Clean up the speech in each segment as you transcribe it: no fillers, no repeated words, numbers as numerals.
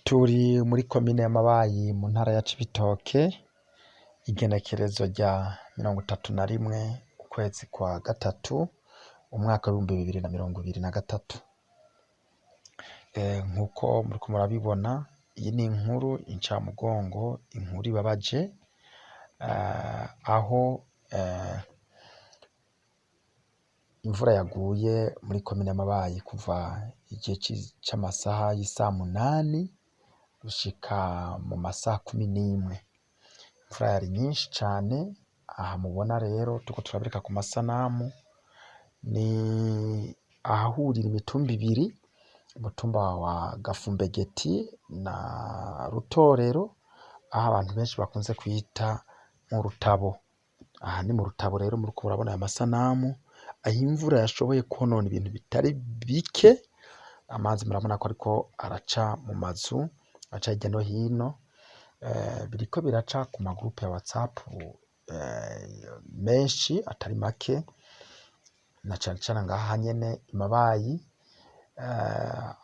Turi muri komine ya Mabayi mu ntara ya Cibitoke, igenekerezo rya 31 ukwezi kwa gatatu umwaka w'2023. Nkuko muriko murabibona, iyi ni inkuru incamugongo, inkuru ibabaje, aho imvura yaguye muri komine Mabayi kuva igihe c'amasaha y'isamunani gushika mu masaha 11. Imvura yari nyinshi cane. Aha mubona rero turiko turabereka ku masanamu ni ahahurira imitumba ibiri, umutumba wa Gafumbegeti na Rutorero, aho abantu benshi bakunze kwita mu Rutabo. Aha ni mu Rutabo rero muriko murabona aya masanamu, aho imvura yashoboye kwonona ibintu bitari bike. Amazi murabona ko ariko araca mu mazu, aca hirya no hino, biriko biraca ku ma groupe ya WhatsApp menshi atari make, na cane cane ngaha nyene i Mabayi,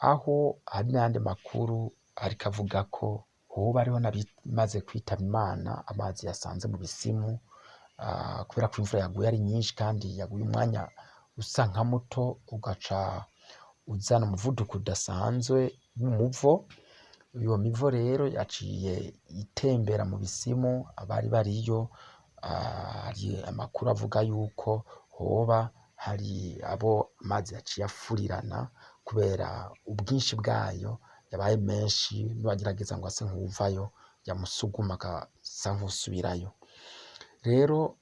aho hari n'ayandi makuru ariko avuga ko hoba hariho n'abimaze kwitaba Imana amazi yasanze mu bisimu, kubera ko imvura yaguye ari nyinshi kandi yaguye umwanya usa nka muto, ugaca uzana umuvuduko udasanzwe w'umuvo. Iyo mivo rero yaciye itembera mu bisimu abari bariyo. Hari amakuru avuga yuko hoba hari abo amazi yaciye afurirana kubera ubwinshi bwayo yabaye menshi, n'uwagerageza ngo ase nk'uwuvayo yamusuguma agasa nk'uwusubirayo. Rero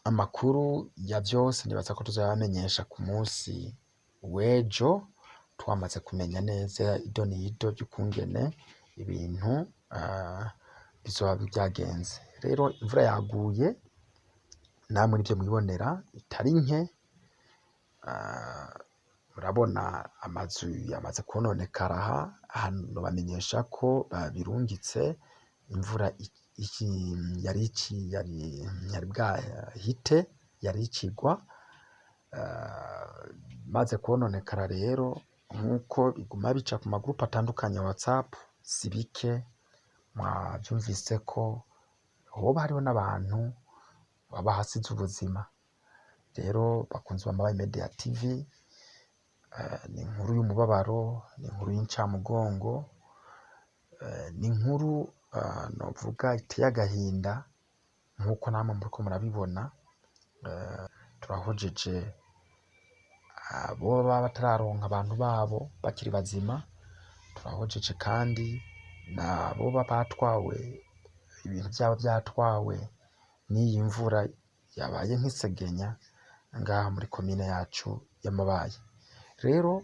amakuru ya vyose nibaza ko tuzoyabamenyesha ku munsi w'ejo, twamaze kumenya neza ido n'ido ry'ukungene ibintu bizoba vyagenze. Rero imvura yaguye, namwe nivyo mwibonera, itari nke. Murabona amazu yamaze kwononekara. Aha nobamenyesha ko babirungitse imvura yari bwahite, yari ikigwa maze kwononekara. Rero nkuko biguma bica ku ma groupe atandukanye ya WhatsApp, si bike mwavyumvise ko hoba hariho n'abantu bahasize ubuzima. Rero bakunzi ba Mabayi Media TV, ni inkuru y'umubabaro, ni inkuru y'incamugongo, ni inkuru novuga iteye agahinda nkuko namwe muriko murabibona. Turahojeje abo baba batararonka abantu babo bakiri bazima, turahojeje kandi nabo batwawe, ibintu vyabo vyatwawe n'iyi mvura yabaye nk'isegenya ngaha muri komine yacu ya Mabayi. Rero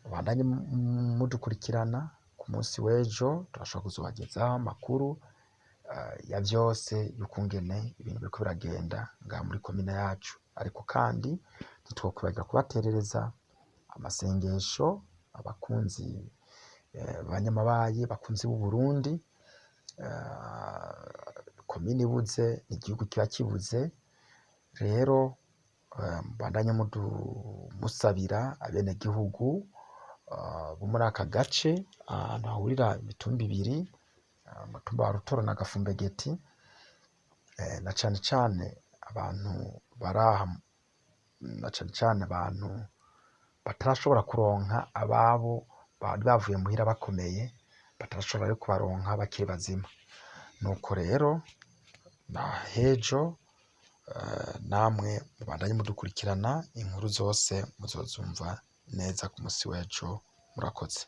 mubandanye mudukurikirana, ku munsi w'ejo turashobora kuzobagezaho amakuru ya vyose y'ukungene ibintu biriko biragenda ngaha muri komine yacu. Ariko kandi ntitwokwibagira kubaterereza amasengesho, abakunzi b'abanyamabayi, bakunzi b'Uburundi. Komine ibuze igihugu kiba kibuze. Rero mubandanye musabira abenegihugu bo muri aka gace ahantu hahurira imitumba ibiri, umutumba wa Rutoro na Gafumbegeti, na cane cane abantu baraha, na cane cane abantu batarashobora kuronka ababo bari bavuye muhira bakomeye, batarashobora rero kubaronka bakiri bazima. Nuko rero nahejo namwe mubandanye mudukurikirana, inkuru zose muzozumva neza ku musi w'ejo. Murakoze.